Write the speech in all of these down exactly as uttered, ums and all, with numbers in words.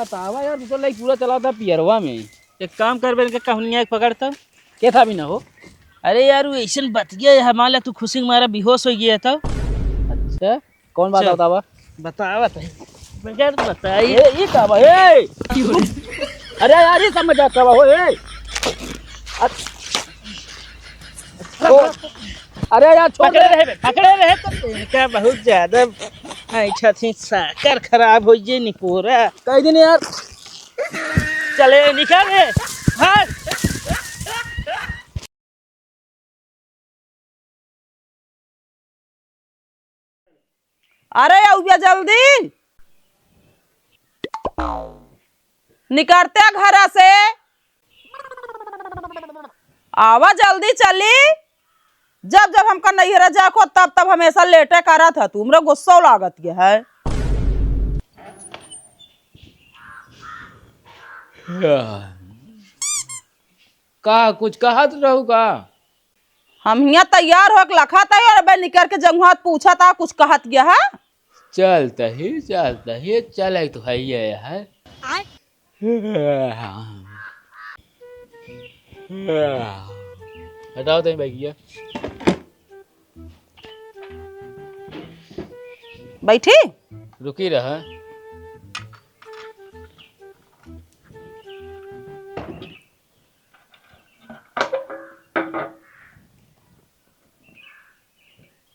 बतावा यार, तू तो लाइट पूरा चलाता पियरवा में। एक काम करबे, इनके कहनिया एक पकड़ तब। के था भी ना हो? अरे यार, वो ऐसन बतिया है, मान ले तू खुशी के मारा बेहोश हो गया था। अच्छा, कौन बात चल। बतावा? बतावा तो। मगर बताई। ए, ई का बा, ए? अरे यार, ई सब मजाक का बा हो, ए? अ-, ओ, अरे यार, छोड़ पकड़े दे। रहे बे, पकड़े रहे तो इनका बहुत ज्यादा ऐठा थी, साकर खराब हो ये निपोरा। कह दिन यार। चले, निकल रे। भाग। अरे अउबे जल्दी निकरते घर से। आवा जल्दी चली। जब जब हमका नैहरा जाको तब तब हमेशा लेटे करत ह। तुमरे गुस्सा लागत के है। का कुछ कहत रहू का? हम हियाँ तैयार होके लखत है और अबे निकर के जंगुआत पूछत आ कुछ कहत गया है? चलत ही, चलत ही, चले तो है ये है। आय। हटाओ तनी बैगिया। बैठी? रुकी रहा।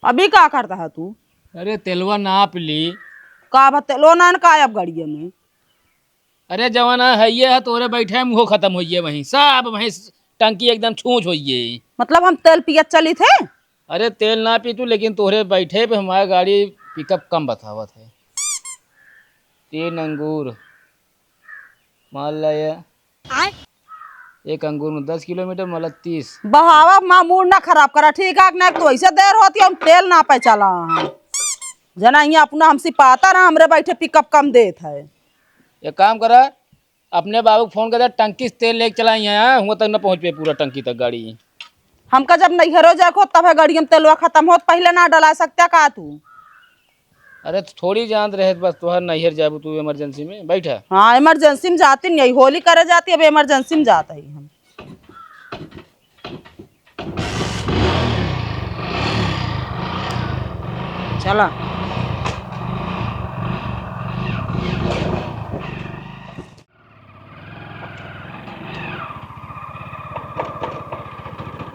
अभी का करता है तू? अरे तेलवा नाप ली। का बा तेलवा ना न का अब गाड़िया में? अरे जवाना है ये है तोरे बैठे मुँह खत्म होइए वहीं सब वहीं टंकी एकदम छूछ होइए। मतलब हम तेल पियत चली थे? अरे तेल ना पी तू लेकिन तोरे बैठे पे हमारे गाड़ी पिकअप कम बतावत है। तीन अंगूर मान ला ये आय। एक अंगूर में दस किलोमीटर मतलब तीस। बहावा माँ मूड ना खराब करा ठीक है ना तो ऐसे देर होती हम तेल ना पे चला। जना ये अपना हमसे पाता ना हमरे बैठे पिकअप कम देत है। एक काम करा अपने बाबू को फोन कर दे टंकी से तेल लेके चला यहाँ हुआ तक ना पहुँच पे पूरा टंकी तक गाड़ी। हमका जब नैहरो जाए को तब है गाड़ी में तेलवा खत्म होत पहले ना डला सकता का तू? अरे तो थोड़ी जान रहे बस तोहर नैहर जाबू तू इमरजेंसी में बैठा। हाँ इमरजेंसी में जाती नहीं होली करे जाती अब इमरजेंसी में जाता ही हम। चला।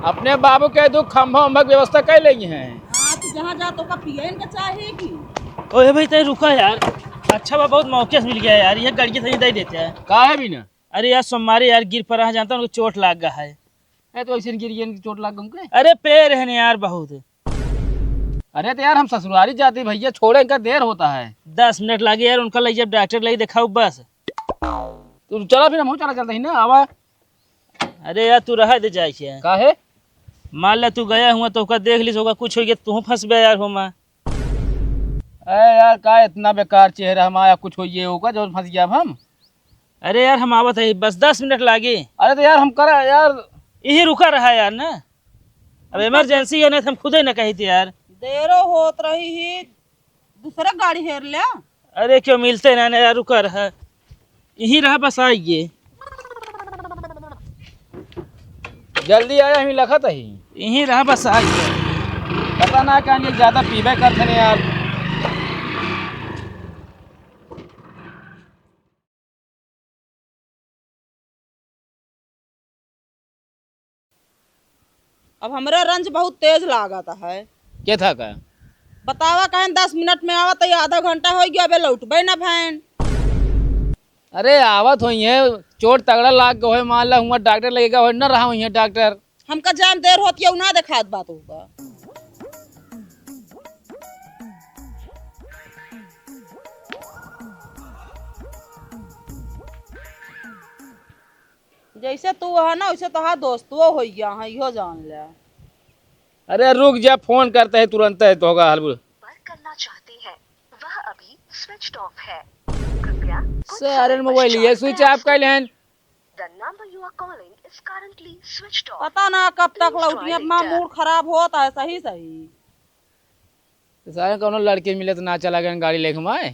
अपने बाबू के दू खंभा उम्भा के व्यवस्था कर लेंगे हैं। हाँ, तू जहाँ जा तो का पियन के चाहे की? ओए भाई, तै रुका यार। अच्छा बा, बहुत मौके से मिल गया यार। ये गाड़ी के सही दे देते हैं। काहे भी ना? अरे यार, सोमवारी यार गिर पड़ा है, जानता हूँ, उनको चोट लाग गया है। ए, तो ऐसे गिर गया, इनकी चोट लाग गई उनके? अरे, पैर है ना यार बहुत। अरे तो यार हम ससुरारी जाते भैया, छोड़े इनका देर होता है। दस मिनट लागे यार, उनका ले जब डॉक्टर ले दिखाओ बस। तो चला फिर हम चला चलते ही ना, आवा। अरे यार तू रहा दे जाए के। काहे? मान ला तू गया हुआ तो ओका देख ली, ओका कुछ हो गया, तू फंस गया यार हो माँ। अरे यार का इतना बेकार चेहरा हमारा, कुछ हो ये होगा जो फंस गया अब हम। अरे यार हम आवत है, बस दस मिनट लागे। अरे तो यार हम करा यार। यही रुका रहा यार ना, अब इमरजेंसी है ना, तो हम खुदे ना कही थे यार। देरो होत रही ही, दूसरा गाड़ी हेर ले। अरे क्यों मिलते ना, ना यार, रुका रहा, यहीं रहा, बस आइए। जल्दी आया, हम लखत ही। यहीं रहा, बस आइए। पता ना का ये ज्यादा पीबे करते ने यार। अब हमरा रंज बहुत तेज लागत है। के था का? बतावा, कहें दस मिनट में आवत है, आधा घंटा हो गया, अबे लौटबे ना भैन। अरे आवत होई है, चोट तगड़ा लाग गए होए, मान ला हुआ डॉक्टर लेके गए होए, न रहा होई है डॉक्टर। हमका जान देर होती है, उ ना देखात बात होगा। जैसे तू है ना, वैसे तोहार दोस्तवो हो गया है, इहो जान ले। अरे रुक जा, फोन करते हैं तुरंत है, तो होगा हाल बुल। वर्क करना चाहते हैं, वह अभी स्विच ऑफ है। कृपया कुछ सारे समय मोबाइल ये पश्चात स्विच ऑफ कर प्रयास लें। The number you are calling is currently switched off। पता ना कब तक Please लौटी, try अपना later। मूड खराब होता है सही सही। तो सारे कौनो लड़के मिले तो ना चला गए गाड़ी लेके हम आए।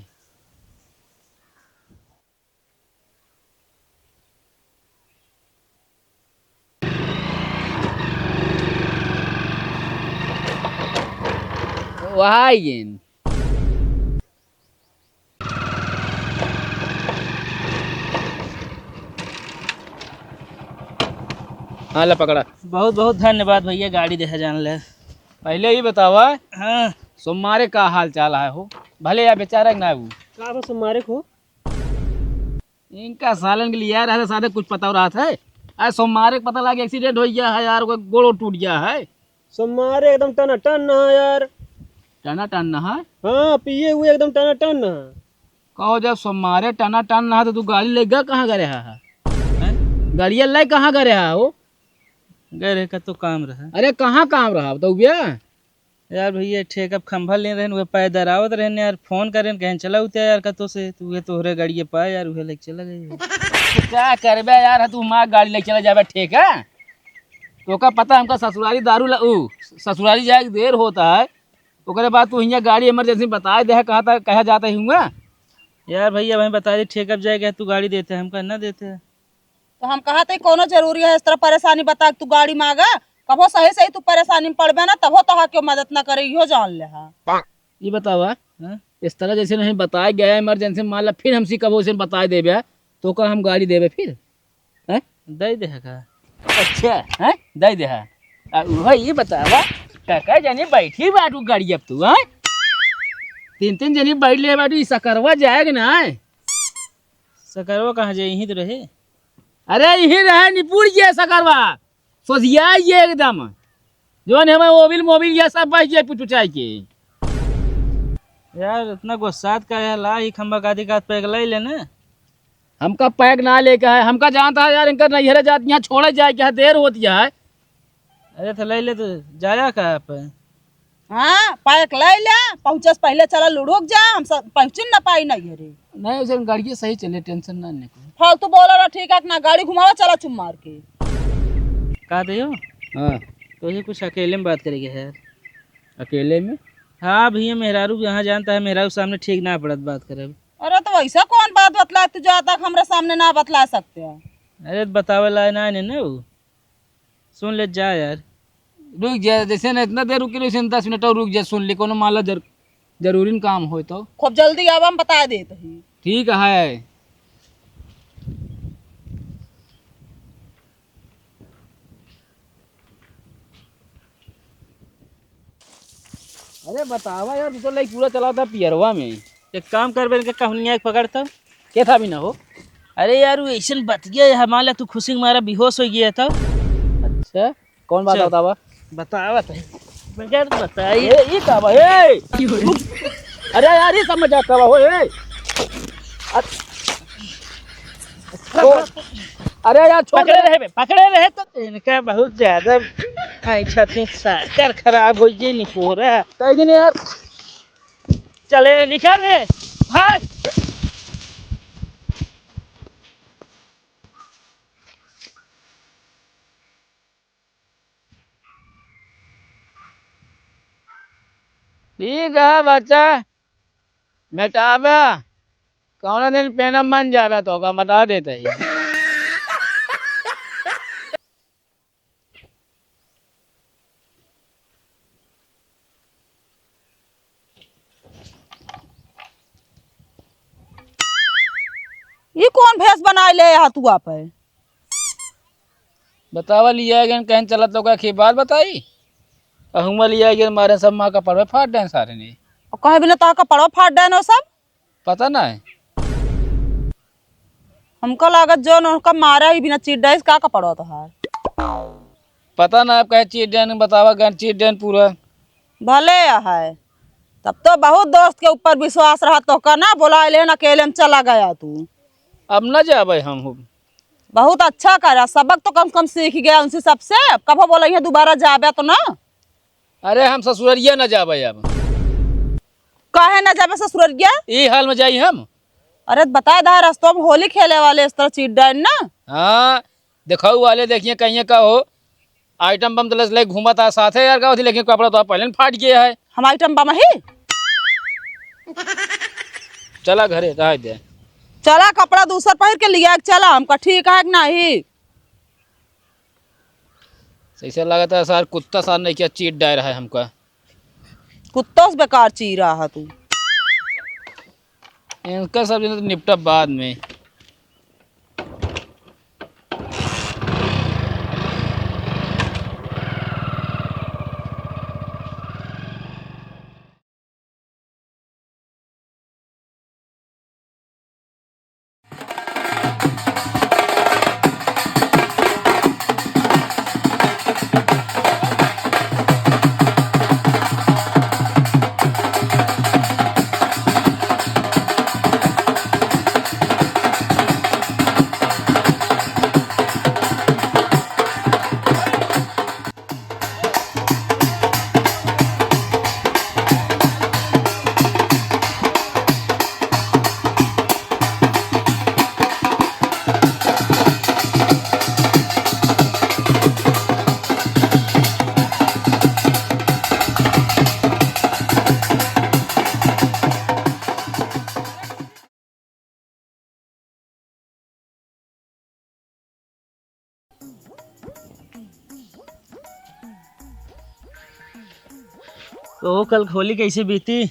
वहाँ ही गेन। हाँ, ला पकड़ा। बहुत बहुत धन्यवाद भैया, गाड़ी देहे जान ले। पहले ही बतावा, हाँ। सोमारे का हाल चाल है हो? भले या बेचारा के ना हो। का बा सोमारे को? इनका सालन के लिए यार, ऐसा सादे कुछ पता हो रहा था? अरे सोमारे को पता लगा accident हो गया है यार, ओकर गोड़ो टूट गया है। सोमारे एकदम टनाटन है यार। टनाटन है? हाँ, पिए हुए एकदम टनाटन है। कहो, जब सोमारे टनाटन रहा तो तू गाड़ी ले गया कहाँ करे हा? हैं? गाड़िया ले कहाँ करे हा हो? गए रहे का तो काम रहा। अरे कहाँ काम रहा बताओ भैया? यार भैया, ठेका पे खंभा लेन रहन, उहे पैदल आवत रहन यार, फोन करेन, कहेन चला उते यार कतो से, तो उहे तोहरे गाड़िए पाए यार, उहे लेके चला गए। तो का करबे यार, तू हमार गाड़ी लेके चला जाबे ठेका? तोका पता हमका ससुरारी दारू ला, ऊ, ससुरारी जाए के देर होता है, ओकरे बाद तू हियाँ गाड़ी emergency बताए दे, कहा था, कहा जाता ही हुआ। यार भैया, भाई बता दे, ठेका पे जाए के तू गाड़ी देते, हमका ना देते। तो हम कहा थे, कौनो जरूरी है इस तरह परेशानी बता के तू गाड़ी मांगा? कबो सही सही तू परेशानी में पड़बे ना, तबो तोहा क्यों मदद ना करे, इहो जान ले हा। ये बतावा, हाँ? इस तरह जैसे नहीं बताया गया emergency, मान ला फिर हमसे कबो उसे बताए देबे, तो का हम गाड़ी देबे फिर? हैं? दे दे का? अच्छा, हैं? दे दे हा। आ, उहो ये बतावा, काका जाने बैठी बाटू गाड़ी अब तू, हैं? तीन तीन जनी बैठ ले बाटू, ई सकरवा जाएगा ना, हैं? सकरवा कहाँ जाए, यहीं तो रहे। अरे यहीं रहे, निपुर गया सकरवा, सोझिया ये एकदम, जौन हमें ओबिल मोबिल ये सब बच जाए पुचुचाई के। यार इतना गुस्सात का है, ला ही खंबा का दिक्कत पैक ले लेने। हमका पैक ना लेके है, हमका जानता है यार, इनका नैहरे जात यहाँ छोड़े जाए के है, देर होती है। अरे तो ले ले, तो जाया का आप? हाँ, पैक ले ले, पहुँचस पहले चला लुढ़ुक जा, हम सब पहुँचिन ना पाई नैहरे। नहीं, उसे गाड़िए सही चले, tension ना लेको। फालतू बोला रहा, ठीक है ना, गाड़ी घुमावा चला चुम मार के। का दे हो? हाँ। तो ये कुछ अकेले में बात करेंगे यार। अकेले में? हाँ भैया, मेहरारू यहाँ जानता है, मेहरारू सामने ठीक ना पड़त बात करे। अरे तो वैसा कौन बात बतलाए तू, जहाँ तक हमरा सामने ना बतला सकते हैं? अरे तो बतावे ला ना, ने ना वो। सुन ले जा यार। रुक जा, जैसे ना इतना देर रुकी, वैसे दस मिनट और रुक जा, सुन ले, कोनो माला जर-, जरूरी काम होय तो। खूब जल्दी आवा, हम बता देत ही। ठीक है। अरे बतावा यार, तू तो लाइक पूरा चला था पियरवा में। एक काम करबे, इनके कहुनिया एक पकड़ तो। के था भी ना हो? अरे यार, वो ऐसन बतिया है, मान ला तू खुशी के मारा बेहोश हो गया था। अच्छा, कौन बात चल। बतावा? बतावा तो। मगर बताई। ए, ई का बा? ए! अरे यार, ई सब मजाक का बा हो, ए! अ-, ओ, अरे यार, छोड़ पकड़े दे। रहे बे, पकड़े रहे तो इनका बहुत ज्यादा आई छाती साकर खराब हो गई निपोरा। कह दिन यार। चले निकल रे, भाग। ठीक है बच्चा, मेटावा, कौनो दिन पेनम मन जावे तो का बता देते ही। ई कौन भेष बनाए ले हाथुआ पे? बतावा, लिया गन कहीं चलत लोग की बात बताई। अहुआ लिया गन मारे सब माँ का पड़वे फाट देन सारे ने। और कहे बिना ता का पड़वा फाट देन हो सब? पता ना है। हमका लागत जौन उनका मारा ही बिना चीट डाइस का कपड़वा तोहार। पता ना अब कहे चीट डाइन बतावा गन चीट डाइन पूरा। भले है, तब तो बहुत दोस्त के ऊपर विश्वास रहा तो का ना बोला लेन अकेले में चला गया तू। अब ना जाबे हम हो। बहुत अच्छा करा, सबक तो कम से कम सीख गया उनसे सबसे। अब कभो बोला यहाँ दोबारा जाबे तो ना। अरे हम ससुररिया ना जाबे अब। काहे ना जाबे ससुररिया? ई हाल में जाई हम? अरे बता दा रस्तों में होली खेले वाले इस तरह चीट डाइन ना। हाँ, देखाऊ वाले देखिए कहिए का हो, आइटम बम तलस ले घूमत आ साथे यार का होती, लेकिन कपड़ा तो पहले न फाट गया है। हम आइटम बम ही। चला घरे रह दे। चला कपड़ा दूसर पहिर के लिया के चला, हमका ठीक है कि नहीं? सही से लगता है सार, कुत्ता सार नहीं क्या चीट डाय रहा है हमका। कुत्तों से बेकार चीरा है तू। इनका सब जने तो निपटा बाद में। तो कल होली कैसे बीती?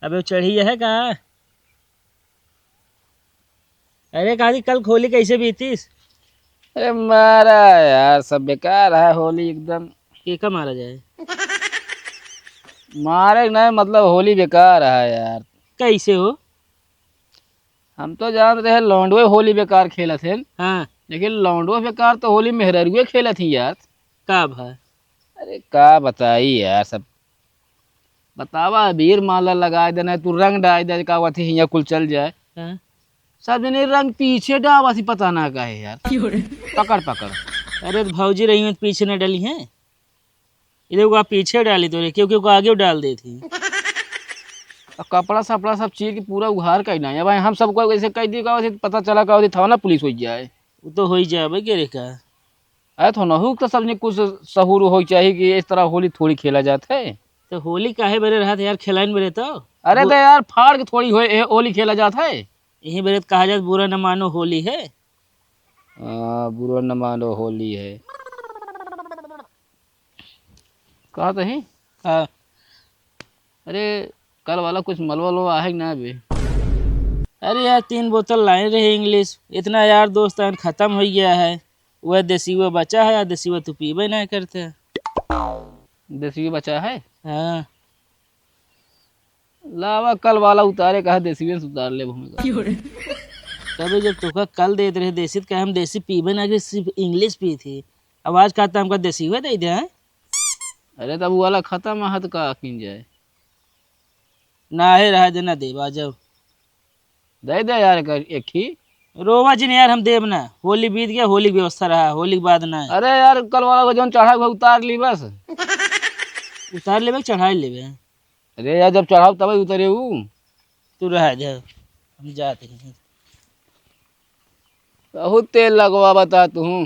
अबे वो चढ़ी है का? अरे काजी, कल होली कैसे बीतीस? अरे मारा यार, सब बेकार है होली एकदम। के का मारा जाए? मारे नहीं, मतलब होली बेकार है यार। कैसे हो? हम तो जान रहे लौंडवे होली बेकार खेलत हैं। हाँ। लेकिन लौंडवे बेकार तो होली मेहररुए खेलत ही यार। का भा? अरे का बताई यार, सब बतावा, अबीर माला लगाए देना, तू रंग डाल दे, का वथी हियाँ कुल चल जाए। हाँ। सब जने रंग पीछे डावा थी, पता ना काहे यार। क्यों रे? पकड़, पकड़। अरे तो भौजी रही हैं तो पीछे न डली हैं, इधर को आप पीछे डाली तो रे, क्योंकि को आगे डाल दे थी। अब कपड़ा सपड़ा सब चीर के पूरा उघार कर ना है। भाई हम सबको ऐसे कह दी का वथी, पता चला का वथी थाना पुलिस हो जाए। वो तो हो ही जाए भाई, के रे का। अरे तो नहु तो सब जने कुछ सहूर हो चाहिए कि इस तरह होली थोड़ी खेला जात है। तो होली काहे बरे रहत यार, खेलाइन बरे तो। अरे वो तो यार फाड़ के थोड़ी हो, ए, होली खेला जात है। यही बरे तो कहा जात बुरा न मानो होली है। हाँ, बुरा न मानो होली है। कहा तो ही? हाँ। अरे कल वाला कुछ मलवा लो आहे कि ना बे? अरे यार तीन बोतल लाए रहे इंग्लिश, इतना यार दोस्त हैं खत्म हो गया है। वह देसी वो बचा है, यार देसी वो तू पीबे ना करते। देसी वो बचा है? हाँ। लावा कल वाला उतारे, कहा देसी से उतार ले भूमि का। क्यों रे? तबे जब तोका कल देत रहे देसी, तो कहे हम देसी पीबे ना, कि सिर्फ इंग्लिश पी थी। अब आज कहता हमका देसी हुए दे दे, हैं? अरे तब वो वाला खत्म है तो का किन जाए? ना है रहा देना देबा जब। दे दे यार एक, एक ही। रोवा जिन यार, हम देब ना। होली बीत गया, होली की व्यवस्था रहा, होली के बाद ना। अरे यार कल वाला को जौन चढ़ा हुआ उतार ली बस। उतार लेबे, चढ़ाई लेबे। अरे यार जब चढ़ाओ तब उतरे ऊ। तू रह जा, हम जाते हैं। बहुत तेल लगवा बता तू।